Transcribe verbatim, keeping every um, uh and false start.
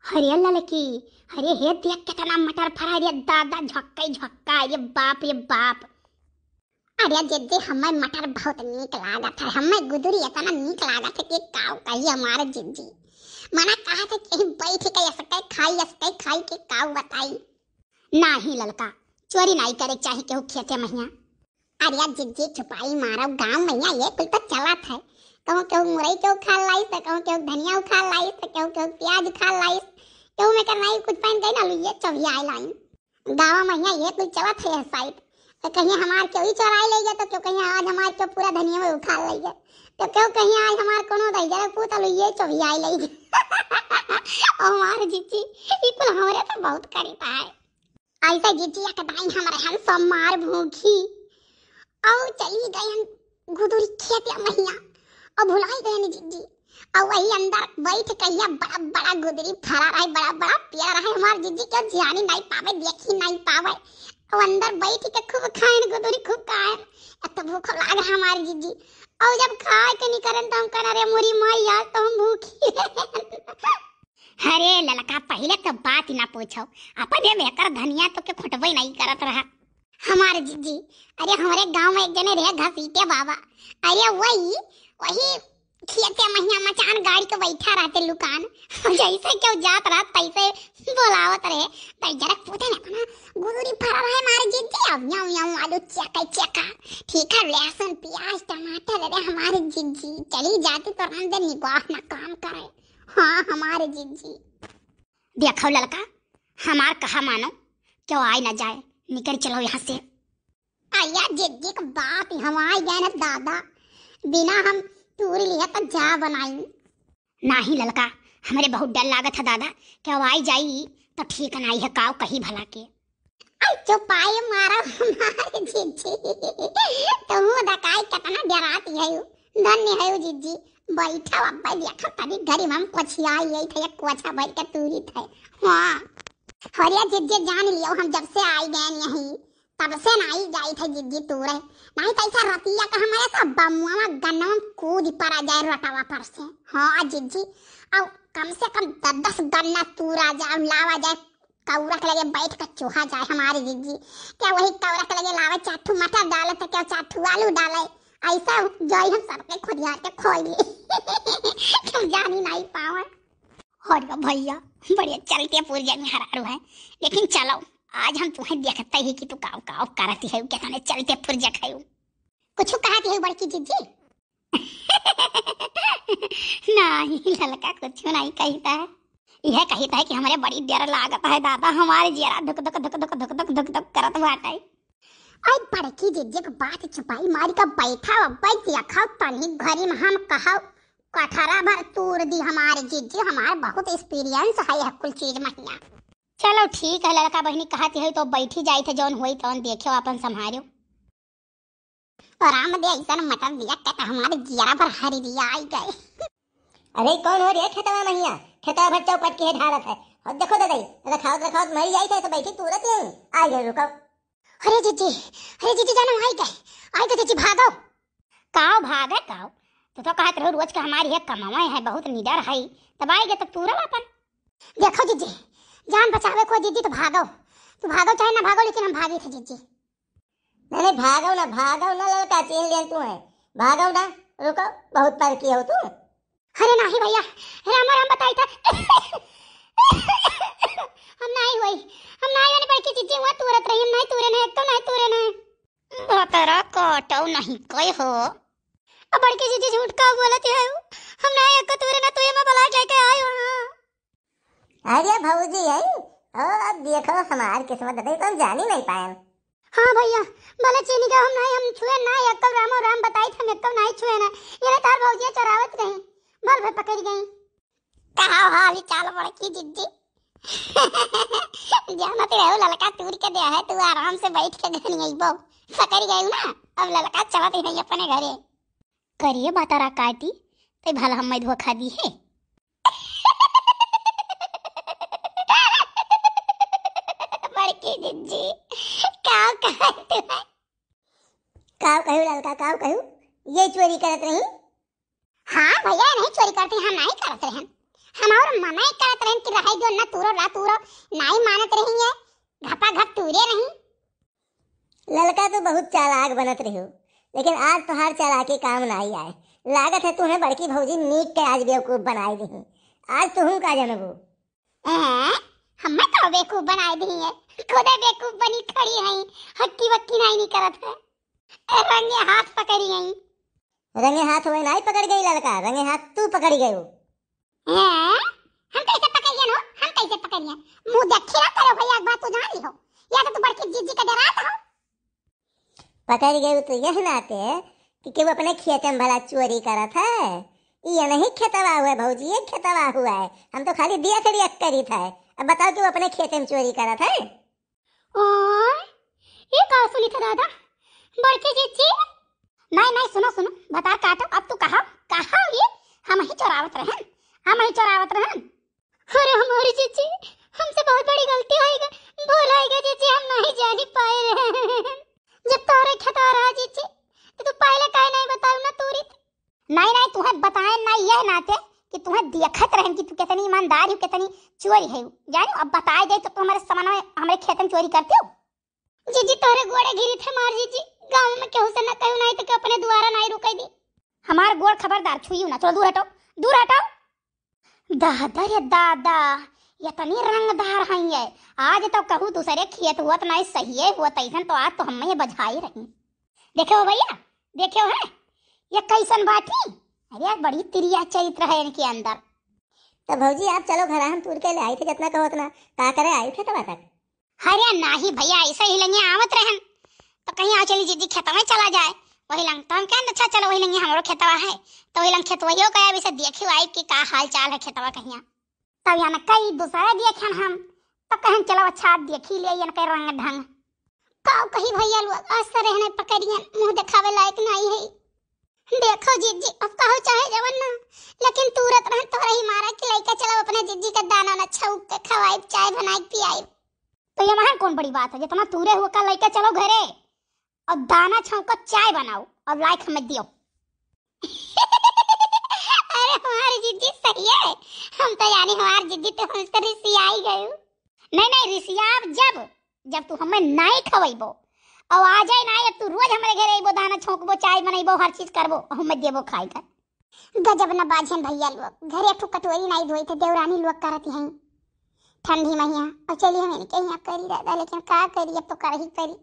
अरे ललकी, अरे हे देख केतना मटर फरा, अरे दादा, झक्का ही झक्का, अरे बाप रे बाप। अरे जिज्जी, हमें मटर बहुत नीक लागत है, हमें गुदुरी इतना नीक लागत है कि काऊ कही हमारे जिज्जी। मना कहा था कि कहीं बैठ के असके खाई, असके खाई के काऊ बताई। नाही ललका, चोरी नाही करे चाही केहू खेते महिया। अरे जिज्जी, चुपाई मारो, गाँव महिया ये कुल तो चलत है। कहूँ केहू मुरई के उखाड़ लाइस, तो कहूँ केहू धनिया उखाड़ लाइस, तो कहूँ केहू प्याज उखाड़ लाइस, केहू में कर नाही कुछ पहन गई ना, लुइये चौहिया आई लाइन। गाँव महिया ये कुल चलत है साइड। तो कहीं हमार केहू ही चोराई ले गया, तो केहू कहीं आज हमार केहू पूरा धनिया में उखाड़ ले गया, तो केहू कहीं आज हमार कोनो दही जरा पूता लुइये चौहिया आई ले गया। ओ हमार जिज्जी, ई कुल हमरे तो बहुत करीब है। ऐसे जिज्जी एक दाई हम रहन सब मार भूखी, और चली गयन गुदुरी खेते महिया, और भुलाई गयन जिज्जी। और वही अंदर बैठ कहिया बड़ा बड़ा गुदुरी फरा रहे, बड़ा बड़ा पेड़ रहे हमार जिज्जी, केहू जानी नहीं पावे, देखी नहीं पावे। और अंदर बैठ के खूब खाएन गुदुरी, खूब खाएन। अब तो भूख लाग रहा हमार जिज्जी। और जब खाए के निकरन तो हम कहना, "रे मोरी माई, आज तो हम भूखी।" अरे ललका, पहिले तो बात ही ना पूछो, अपन ये बेकर धनिया तो के खुटबे नहीं करत रहा। हमार जिज्जी, अरे हमरे गाँव में एक जने रहे घसीटे बाबा, अरे वही, वही खेते महिया मचान गाड़ी के बैठा रहते लुकान, जैसे केहू जात रहा तैसे बोलावत रहे, तो जरा पूछे ना अपना गुदुरी फरा रहे हमारे जिज्जी, अब याऊ याऊ आलू चेका चेका, ठीक है, लहसुन प्याज टमाटर, अरे हमारे जिज्जी चली जाती तो राम दे निगाह ना काम करे। हाँ, हमारे जिज्जी। देखो ललका, हमार कहा मानो, केहू आए ना जाए, निकल चलो यहाँ से। अया जिज्जी के बात हम आए गए ना दादा, बिना हम तूरी लिया तो जा बनाई। नाही ललका, हमरे बहुत डर लागत है दादा, केहू आई जाई तो ठीक नाही है, काव कही भला के। आई चुपाई मारो हमारे जिज्जी, तुम दकाई कितना डराती है, धन्य है जिज्जी। बैठो अब, देखो तनी गरीब हम कोछिया आई थे, कोछा भर के तूरी थे। हाँ, हरिया जिज्जी जान लियो, हम जब से आई गए यहीं, तब से नाही जाई थे जिज्जी तूरे, नाही तो ऐसा रतिया का हमारे सब बमुआ गन्नवा कूद पड़ा जाए रोटवा पर से। हाँ जिज्जी, अब कम से कम दस दस गन्ना तूरा जाए, लावा जाए, कौरा के लगे बैठ के चोहा जाए हमारे जिज्जी। क्या वही कौरा के लगे लावे, चार ठू मटर डाले तो क्या चार ठू आलू डाले, ऐसा जाई हम सबके खुदियार के खोई। तुम जानी नाही पावे। अरे भैया, बड़े चलते पुर्जा में हरारू है, लेकिन चलो, आज हम तुम्हें देखते ही कि तू काव काव करती है, कितने चलते पुर्जा खायू। कुछ कहती है बड़की जिज्जी? नाही ललका, कुछ नाही कहिता है, यह कहिता है कि हमरे बड़ी डर लागत है दादा, हमारे जियरा धुक धुक धुक धुक धुक धुक धुक धुक करत बाटे। आई बड़की जिज्जी के बात चुपाई मारी का बैठा, अब बैठ देखा तनी घरी में हम कहा कठरा भर तूर दी हमारे जिज्जी, हमार बहुत experience है यह कुल चीज महिया। चलो ठीक है, लड़का बहिनी कहती है तो बैठी जाई थे, जौन होई तौन देखियो, अपन संभारियो। और राम दे ऐसन मटन दिया के तो हमारे जियरा भर हरी दिया आई गए। अरे कौन हो रे खेतवा महिया, खेतवा भर चौपट के ढालत है। और देखो दादा, रखावत रखावत मर जाई थे तो बैठी तूरत नहीं। आ गए, रुको। अरे जिज्जी, अरे जिज्जी जानो, आई गए, आई गए जिज्जी, भागो। काव भागे काव, तू तो कहत रहो रोज के हमारी है कमावा है, बहुत निडर है, तब आई गए तब तूरब अपन। देखो जिज्जी, जान बचावे को जिज्जी तो भागो, तू भागो चाहे ना भागो, लेकिन हम भागी थे जिज्जी। नहीं, नहीं, भागो ना, भागो ना, लड़का चीन लेन तू है, भागो ना, रुको, बहुत परकी हो तू। अरे नाही भैया, राम राम बताई था। हम नाही होई, हम नाही होने बड़की जिज्जी हुआ तूरत रही, हम नाही तूरे नहीं, एक तो नाही तूरे नहीं। भतरा काटो नहीं कहे हो। अब बड़की जिज्जी झूठ का बोलत है, हम नाही एक तूरे ना, तू ये मैं बला लेके आयो हाँ। अरे भौजी है, ओ अब देखो हमार किस्मत नहीं तो हम जानी नहीं पाए। हाँ भैया, भले चीनी का हम नाही, हम छुए ना, एक रामो राम बताई था, हम एक नाही छुए ना, ये तार भौजिया चोरावत रही, भल भे पकड़ गई। कहा हाल चाल बड़की जिज्जी? जानत रहो ललका तूर के दे है, तू आराम से बैठ के घर अइबो, पकड़ गई ना, अब ललका चलत ही अपने घरे। करिए बातारा काटी, ते भला हमें धोखा दी है। बड़की जिज्जी, का कहत है? का कहू ललका, का कहू? ये चोरी करत रही? हाँ भैया, नहीं चोरी करती, हम नहीं करत रहन। हम और मना ही करत रहन कि रहे जो न तूरो, ना तूरो, नाई मानत रही है, घपा घप तूरे नहीं। ललका, तू बहुत चालाक बनत रही हो, लेकिन आज तोहार चालाकी काम नाई आए। लागत है तुम्हें बड़की भौजी नीक के आज बेवकूफ बनाई दी। आज तुहू का जनबू। हैं? हमें तो बेवकूफ बनाई दी है, खुदे बेवकूफ बनी खड़ी है, हक्की वक्की नाई नहीं करत है। ए, रंगे हाथ पकड़ी है। रंगे हाथ हुए नाई पकड़ गई ललका, रंगे हाथ तू पकड़ी गई हो। हैं? हम कैसे पकड़ियन हो? हम कैसे पकड़ियन? मुंह देखी ना करे भैया, एक बात तू जान ली हो, या तो तू बड़की जीजी का डरात हो। पकड़ गए तो यह नाते कि केहू अपने खेते में भला चोरी करत है। ये नहीं खेतवा हुआ है भौजी, ये खेतवा हुआ है। हम तो खाली देख रेख करीत है। अब बताओ, केहू अपने खेते में चोरी करत है? ओए, ये का सुनी था दादा? बड़की जीजी? नहीं, नहीं, सुनो, सुनो, बता काटो, अब तू कहा, कहा ये? हम ही चोरावत रहन, हम ही चोरावत रहन। अरे हमारी जीजी, हमसे बहुत बड़ी गलती होइगा, भूल होइगा जीजी, हम नहीं जानी पाए रहे। जब तोरे खेतवा रहा जीजी, तो तू पहले काहे नहीं बताऊ ना तूरी? नहीं, नहीं, तुहें बताए ना यह नाते कि तुहें देखत रहन कि तू कितनी ईमानदार हो, कितनी चोरी है। जानो, अब बताए दे तो तू हमारे सामान में, हमारे खेत में चोरी करते हो। जीजी, तोरे गोड़े गिरी थे मार जीजी, गाँव में केहू से ना कहू, नहीं तो के अपने दुआरा नहीं रुके दी। हमार गोड़ खबरदार छुइयो ना, चलो दूर हटो, दूर हटो। दादा रे दादा, ये तनी रंगदार हई है। आज तो कहू दूसरे खेत हुआ तो नहीं सही है हुआ, तैसन तो आज तो हम ये बझाई रही। देखे हो भैया, देखे हो है, ये कैसन बाटी? अरे यार, बड़ी तिरिया चरित्र है इनके अंदर। तो भौजी, आप चलो घर, हम तूर के ले आई थे, जितना कहो उतना। का करे आई थे तब तक? अरे नाही भैया, ऐसे ही लंगे आवत रहन, तो कहीं आ चली जीजी खेतवा में चला जाए, वही लंग। तो हम कहन, अच्छा चलो वही लंगे हमरो खेतवा है, तो वही लंग खेतवहियो गया, अभी से देखियो आई कि का हाल चाल है खेतवा कहिया। तब यहाँ कई दूसरे देखन हम, तो कहन चलो अच्छा देखी ले इनके रंग ढंग। का कही भैया लोग, आज से रहने पकड़ियन, मुंह दिखावे लायक नहीं है। देखो जीजी, अब कहो चाहे जवन ना, लेकिन तूरत रहन तोहरा ही मारा कि लइका चलो अपने जीजी का दाना ना छौंक के खवाई, चाय बनाई पियाई। तो ये महान कौन बड़ी बात है, जितना तूरे हुआ का लइका चलो घरे और दाना छौंको, चाय बनाओ और लाइक हमें दियो। अरे हमारी जीजी सही है, हम तो जानी हमारी जीजी तो हमसे रिसियाई गई। नहीं नहीं, रिसियाब जब, जब तू हमें नहीं खवैबो और आ जाए ना, अब तू रोज हमारे घरे अइबो, दाना छौंकबो, चाय बनैबो, हर चीज करबो, और हमें देबो खाए कर। गजब न बाझन भैया लोग, घरे एक ठो कटोरी नहीं धोई थे, देवरानी लोग करत हैं ठंडी महिया। और चलिए हम इनके यहाँ करी दादा, लेकिन का करी, अब तो कर ही परी।